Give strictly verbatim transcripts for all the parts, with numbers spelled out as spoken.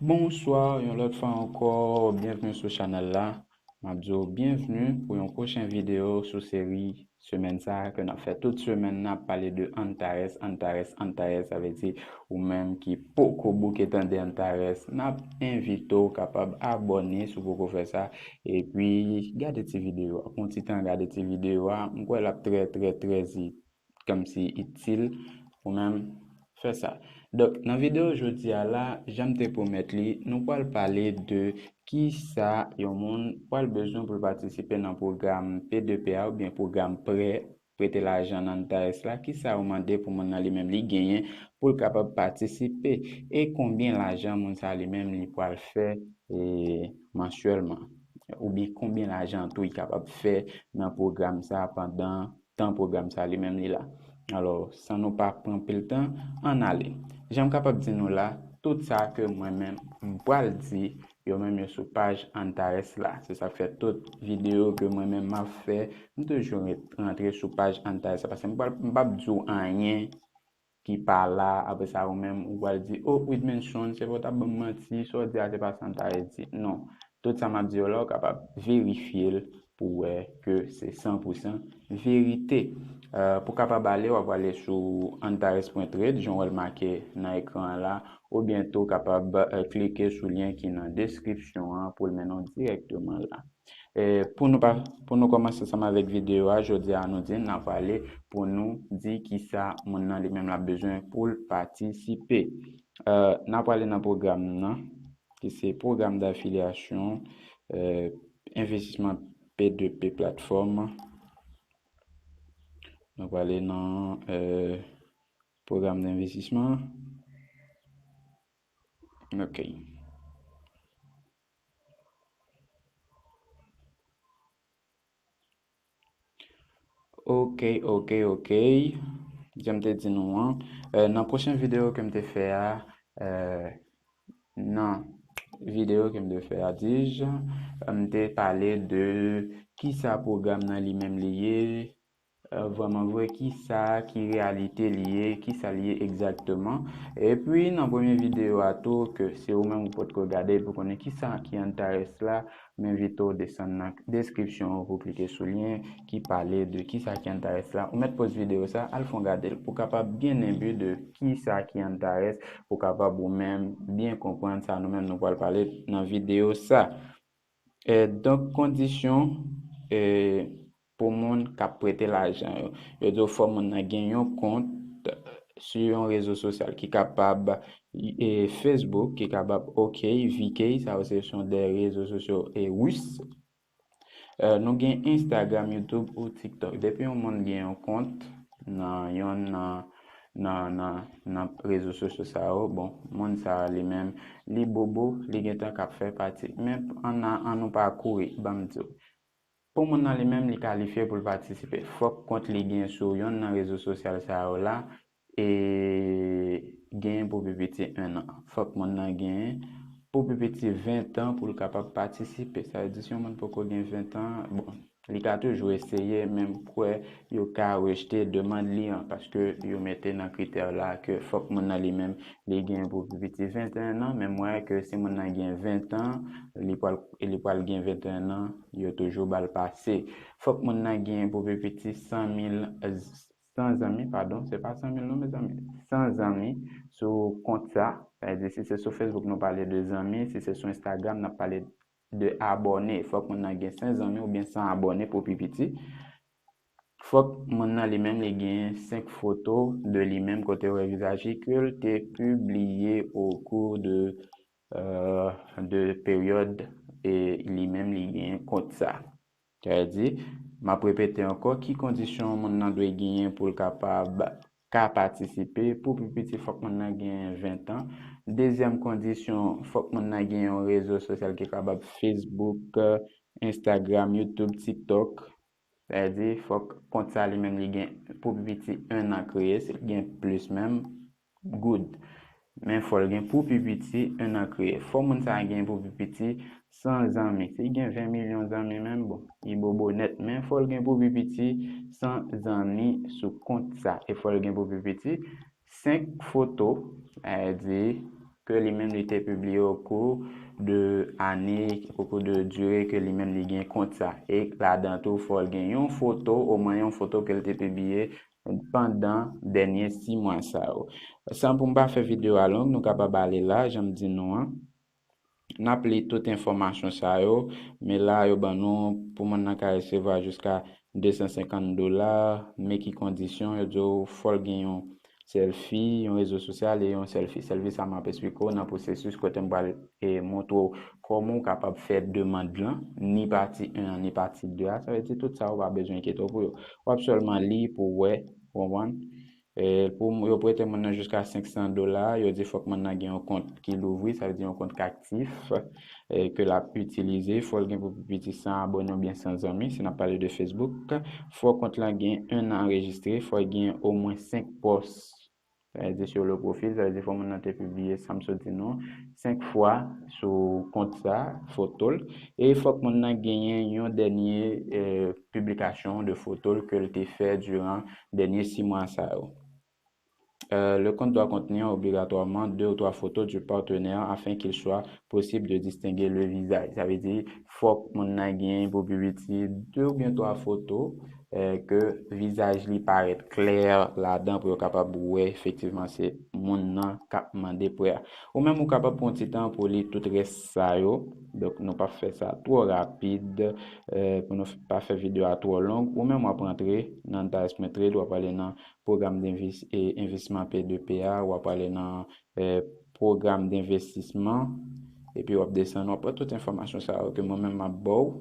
Bonswa, yon lòt fwa ankò, byenvni sou chanèl la. M ap di w byenvni pou yon pwochen videyo sou seri semèn sa a ke n ap fè tout semèn. N ap pale de Antares, Antares, Antares, sa vle di ou menm ki poko bouke tande Antares, n ap envite w kapab abòne si w poko fè sa, epi gade ti videyo a. Pran ti tan gade ti videyo a, m kwè l ap trè, trè, trè zi- kòmsi itil ou menm fè sa. Donk, nan videyo jodi a la, jan m te pwomèt li, nou pral pale de kisa yon moun pral bezwen pou l patisipe nan pwogram P de P a oubyen pwogram prè, prete lajan nan Antares la, kisa yo mande pou moun nan li menm li genyen pou l kapab patisipe, e konbyen lajan moun sa li menm li pral fè, e, mansyèlman, oubyen konbyen lajan tou li kapab fè nan pwogram sa pandan tan pwogram sa li menm li la. Alò, san nou pa pran pil tan, ann ale. Jan m kapab di nou la, tout sa ke mwen menm m pral di, yo menm yo sou paj Antares la. Se sa k fè tout videyo ke mwen menm m ap fè, m toujou ret- rantre sou paj Antares la. Paske m pral- m p ap di w anyen ki pa la, apre sa ou menm ou pral di, "Oh, Widmanson, se pa w t ap ban m manti, sa w di a se pa sa Antares di." Non. Tout sa m ap di yo la, ou kapab verifye l pou w wè ke se san pou san verite. Euh, pou w kapab ale, w ap ale sou Antares pwen trade, jan w wè l make nan ekran an la, oubyen tou w kapab, euh, klike sou lyen ki nan deskripsyon an pou l mennen w dirèkteman la. E pou nou pa, pou nou kòmanse ansanm avèk videyo a, jodi a nou di n ap pale pou nou di kisa moun nan li menm l ap bezwen pou l patisipe. Euh, n ap pale nan pwogram nan, ki se pwogram d'affiliation, euh, investissement P de P plateforme. Nou pale nan, euh, pwogram d'investissement. Ok. Ok, ok, ok. Jan m te di nou an, euh, nan pwochen videyo ke m te fè a, euh, nan videyo ke m te fè a, dij, euh, m te pale de kisa pwogram nan li menm li ye, euh, vrèman vre, kisa ki reyalite li ye, kisa li ye egzakteman. Epi nan premye videyo a tou, ke se ou menm ou potko gade pou konnen kisa ki Antares la, m envite w desann nan deskripsyon an pou klike sou lyen ki pale de kisa ki Antares la. Ou mèt poz videyo sa, al fè w gade l pou w kapab gen enbi de kisa ki Antares, pou w kapab ou menm byen konprann sa nou menm nou pral pale nan videyo sa. E donk, kondisyon, e, pou moun k ap prete lajan yo. Yo di w fò moun nan gen yon kont sou yon rezo sosyal ki kapab, e, Facebook, ki kapab OK, V K, sa yo se, se yon de rezo sosyo, e, ris. E, nou gen Instagram, YouTube ou TikTok. Depi yon moun gen yon kont nan yonn nan, nan, nan, nan rezo sosyo sa yo, bon, moun sa a li menm, li bobo, li gentan k ap fè pati. Men ann, ann nou pa kouri, ban m di w. Pou moun nan li menm, li kalifye pou l patisipe, fòk kont li gen sou yonn nan rezo sosyal sa yo la, e genyen pou pi piti en an. Fòk moun nan genyen pou pi piti ven tan pou l kapab patisipe. Sa vle di, si yon moun poko gen ven tan, bon, li ka toujou eseye, men m kwè yo ka rejte demann li an, paske yo mete nan kritè la ke fòk moun nan li menm, li gen pou pi piti venteyen an, men m wè ke si moun nan gen ven tan, li pral, li pral gen venteyen an, yo toujou ba l pase. Fòk moun nan gen pou pi piti san mil, san zanmi, padon, se pa san mil non, mezanmi, san zanmi sou kont sa. Sa vle di, si se sou Facebook nou pale de zanmi, si se sou Instagram n ap pale de abòne. Fòk moun nan gen san zanmi oubyen san abòne pou pi piti. Fòk moun nan li menm li gen senk foto de li menm kote w wè vizaj li ke l te pibliye au cours de, euh, de peryòd, e li menm li gen kont sa. Sa vle di, m ap repete ankò, ki kondisyon moun nan dwe genyen pou l kapab ka patisipe? Pou pi piti, fòk moun nan gen ven tan. Dezyèm kondisyon, fòk moun nan gen yon rezo sosyal ki kapab Facebook, Instagram, YouTube, TikTok. Sa vle di, fòk kont sa li menm li gen pou pi piti en an kreye. Si l gen plis menm, good. Men fò l gen pou pi piti en an kreye. Fò moun sa a gen pou pi piti san zanmi. Si l gen ven milyon zanmi menm, bon, li bobo nèt. Men fò l gen pou pi piti san zanmi sou kont sa. E fò l gen pou pi piti senk foto, sa vle di, ke li menm li te pibliye okou de ane, okou de dire ke li menm li gen kont sa. E ladan tou, fò l gen yon foto, omwen yon foto ke l te pibliye pandan dènye sis mwa sa yo. San pou m pa fè videyo a long, nou kapab ale la, jan m di nou an. N ap li tout enfòmasyon sa yo, men la yo ban nou pou moun nan ka resevwa jiska de san senkant dola, men ki kondisyon, yo di w fò l gen yon sèlfi, yon rezo sosyal e yon sèlfi. Sèlfi sa m ap esplike w nan pwosesis kote m pral e montre w kòman w kapab fè demann lan, ni pati en an, ni pati de a. Sa vle di tout sa ou pa bezwen enkyete w pou yo. W ap sèlman li pou w wè, ou konprann? E pou m- yo prete moun nan jiska senk san dola, yo di fòk moun nan gen yon kont ki louvri, sa vle di yon kont k aktif, e ke l ap itilize. Fò l gen pou pi piti san abòne oubyen san zanmi, si n ap pale de Facebook. Fò kont lan gen en an anrejistre, fò l gen omwen senk pòs. Sa vle di sur le profil, sa vle di fò moun nan te pibliye sa m sot di nou, senk fwa sou kont sa, foto l. E fòk moun nan genyen yon dènye e, piblikasyon de foto l ke l te fè diran dènye sis mwa sa yo. Euh, le compte doit contenir obligatoirement deux ou trois photos du partenaire afin qu'il soit possible de distinguer le visage. Sa vle di, fòk moun nan gen pou pi piti de oubyen twa foto, eh, ke vizaj li parèt klè ladan pou yo kapab wè efektivman se moun nan k ap mande prè a. Ou menm ou kapab pran ti tan pou li tout rès sa yo. Donk, nou p ap fè sa twò rapid, eh, pou nou f- pa fè videyo a twò long. Ou menm w ap rantre nan Antares Point Trade, w ap ale nan pwogram envestisman P de P a, w ap ale nan eh, pwogram envestisman, epi w ap desann, w ap wè tout enfòmasyon sa yo ke mwen menm m ap ba w,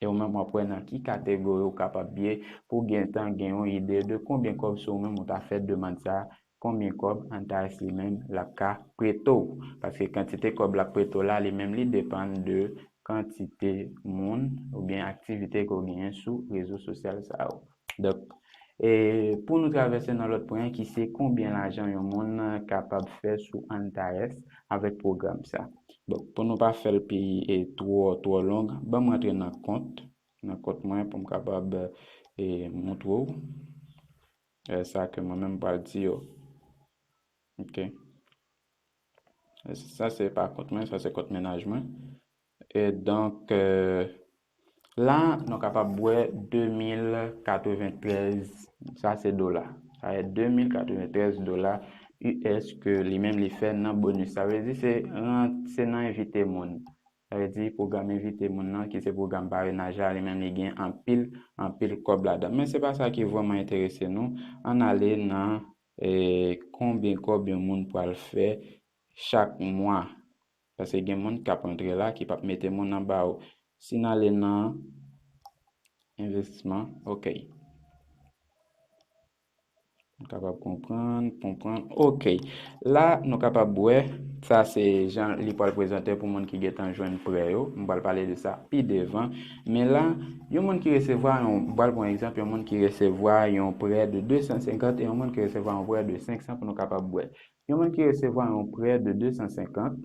e ou menm w ap wè nan ki kategori ou kapab ye pou w gentan gen yon ide de konbyen kòb si ou menm ou ta fè demann sa, konbyen kòb Antares li menm l ap ka prete w. Paske kantite kòb l ap prete w la, li menm li depann de kantite moun oubyen aktivite ke w genyen sou rezo sosyal sa yo. Donk, e pou nou travèse nan lòt pwen ki se konbyen lajan yon moun kapab fè sou Antares avèk pwogram sa. Bon, pou nou pa fè l pi e twò, twò long, ban m rantre nan kont, nan kont mwen pou m kapab e montre w e sa ke mwen menm m pral di yo. Ok. Sa se pa kont mwen, sa se kont mennaj mwen. E donk, euh, la, nou kapab wè de mil katreventrèz, sa se dola. Sa se de mil katreventrèz dola U S ke li menm li fè nan bonis. Sa vle di se, se nan envite moun. Sa vle di pwogram envite moun nan, ki se pwogram parenaj la, li menm li gen anpil, anpil kòb ladan. Men se pa sa ki vrèman enterese nou. Ann ale nan, eh, konbyen kòb yon moun pral fè chak mwa. Paske gen moun k ap rantre la ki p ap mete moun anba w. Si n ale nan envestisman, ok. Nou kapab konprann, konprann. Ok. La, nou kapab wè, sa se jan li pral prezante pou moun ki gentan jwenn prè yo. M pral pale de sa pi devan. Men la, yon moun ki resevwa yon, m pral pran egzanp, yon moun ki resevwa yon prè de de san senkant e yon moun ki resevwa yon prè de senk san pou nou kapab wè. Yon moun ki resevwa yon prè de de san senkant,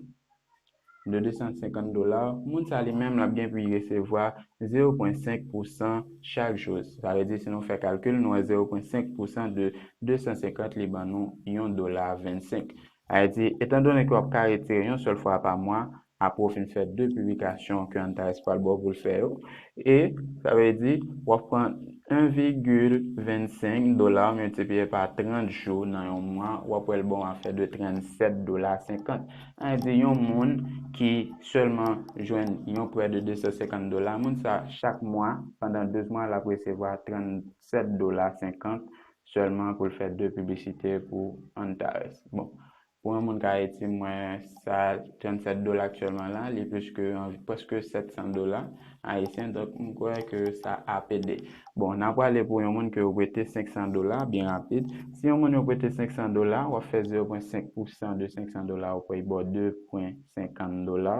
de de san senkant dola, moun sa li menm l ap gen pou li resevwa zewo pwen senk pousan chak jou. Sa vle di, si nou fè kalkil, nou wè zewo pwen senk pousan de de san senkant, li ban nou yon dola vennsenk. Sa vle di, etandone ke w ap ka retire yon sèl fwa pa mwa, apre w fin fè de piblikasyon ke Antares pral ba w pou l fè yo, e sa vle di, w ap pran en vigil vennsenk dola miltipliye pa trant jou nan yon mwa, w ap wè l ba w afè de trannsèt dola senkant. Sa vle di, yon moun ki sèlman jwenn yon prè de de san senkant dola, moun sa, chak mwa, pandan douz mwa, l ap resevwa trannsèt dola senkant sèlman pou l fè de piblisite pou Antares. Bon, pou yon moun k Ayiti, mwen, sa, trannsèt dola aktyèlman la, li plis ke anvi-, prèske sèt san dola ayisyen, donk m kwè ke sa ap ede. Bon, n a prale pou yon moun ke yo prete senk san dola, byen rapid. Si yon moun yo prete senk san dola, w ap fè zewo pwen senk pousan de senk san dola, w ap wè ba w de pwen senkant dola.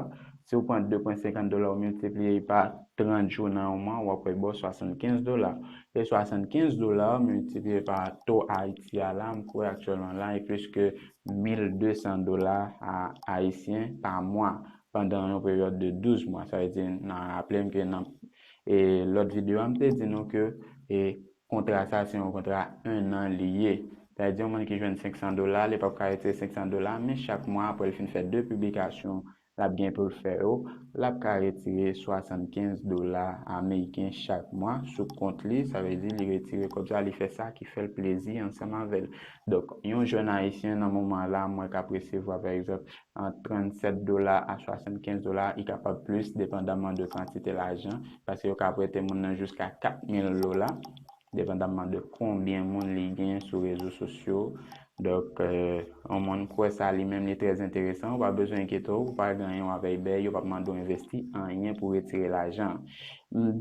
Si w pran de pwen senkant dola, w miltipliye pa trant jou nan yon mwa, w ap wè ba w swasannkenz dola. E swasannkenz dola miltipliye pa to Ayiti a la, m kwè aktyèlman la, e plis ke mil de san dola a-, ayisyen pa mwa pandan yon peryòd de douz mwa. Sa vle di, n a raple m ke nan, e, lòt videyo a, m te di nou ke, e, kontra sa, se yon kontra en an li ye. Sa vle di yon moun ki jwenn senk san dola, li p ap ka retire senk san dola, men chak mwa, apre l fin fè de piblikasyon l ap gen pou l fè yo, l ap ka retire swasannkenz dola ameriken chak mwa sou kont li. Sa vle di li retire kòb sa, li fè sa ki fè l plezi ansanm avè l. Donk, yon jèn ayisyen nan moman la, m wè k ap resevwa, pa egzanp, ant trannsèt dola a swasannkenz dola, li kapab plis, depandaman de kantite lajan, paske yo ka prete moun nan jiska kat mil dola, depandaman de konbyen moun li gen sou rezo sosyo. Donk, yon moun kwè sa li menm li trè enteresan, ou pa bezwen enkyete w, ou pa gen anyen w ap peye, yo p ap mande w envesti anyen pou retire lajan.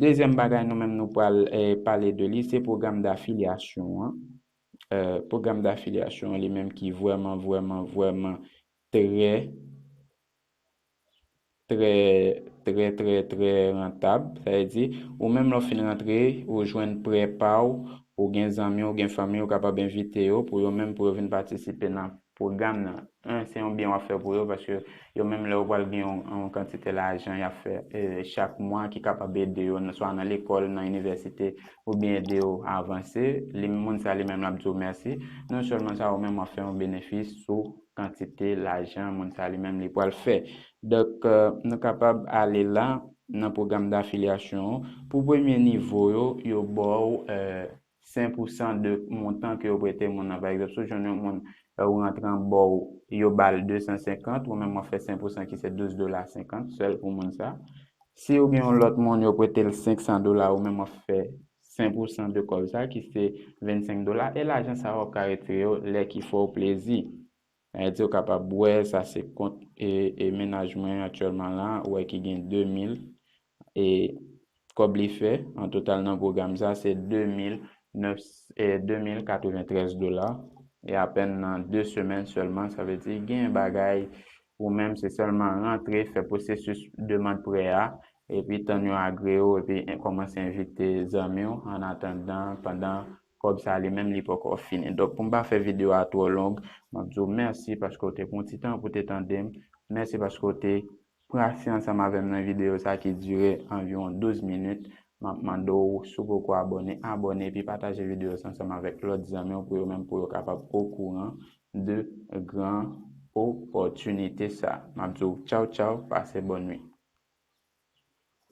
Dezyèm bagay nou menm nou pral pale de li, se pwogram dafilyasyon an. Pwogram dafilyasyon an li menm ki vrèman, vrèman, vrèman trè, trè, trè, trè, trè rantab. Sa vle di, ou menm lè w fin rantre, ou jwenn prè pa w, ou gen zanmi, ou gen fanmi, ou kapab envite yo pou yo menm pou yo vin patisipe nan pwogram nan. Yon, se yon byen w ap fè pou yo, paske yo menm lè yo pral gen yon, yon kantite lajan y ap fè chak mwa ki kapab ede yo, swa nan lekòl, nan inivèsite, oubyen ede yo avanse. Li, moun sa li menm l ap di w mèsi. Non sèlman sa, ou menm w ap fè yon benefis sou kantite lajan moun sa li menm li pral fè. Donk, nou kapab ale la nan pwogram dafilyasyon an. Pou premye nivo yo, yo ba w senk pousan de montan ke yo prete moun nan. Pa egzanp, si w jwenn yon moun, ou rantre an ba w, yo ba l de san senkant, ou menm w ap fè senk pousan ki se douz dola senkant sèl pou moun sa. Si ou gen yon lòt moun, yo prete l senk san dola, ou menm w ap fè senk pousan de kòb sa ki se vennsenk dola, e lajan sa w ap ka retire yo lè ki fè w plezi. Sa vle di ou kapab wè sa se kont e, e mennaj mwen aktyèlman la, ou wè ki gen de mil e kòb li fè an total nan pwogram sa se de mil nèf, e, de mil katreventrèz dola e apèn nan de semèn sèlman. Sa vle di gen bagay ou menm se sèlman rantre, fè pwosesis demann prè a, epi tann yo agre w, epi kòmanse envite zanmi w an atandan, pandan kòb sa li menm li poko fini. Donk, pou m pa fè videyo a twò long, m ap di w mèsi paske w te pran ti tan pou te tande m. Mèsi paske w te pase ansanm avè m nan videyo sa ki dire anviwon douz minit. M ap mande w, si w poko abòne, abòne epi pataje videyo sa ansanm avèk lòt zanmi w pou yo menm pou yo kapab okouran de gran opòtinite sa. M ap di w tchaw tchaw, pase bòn nwit.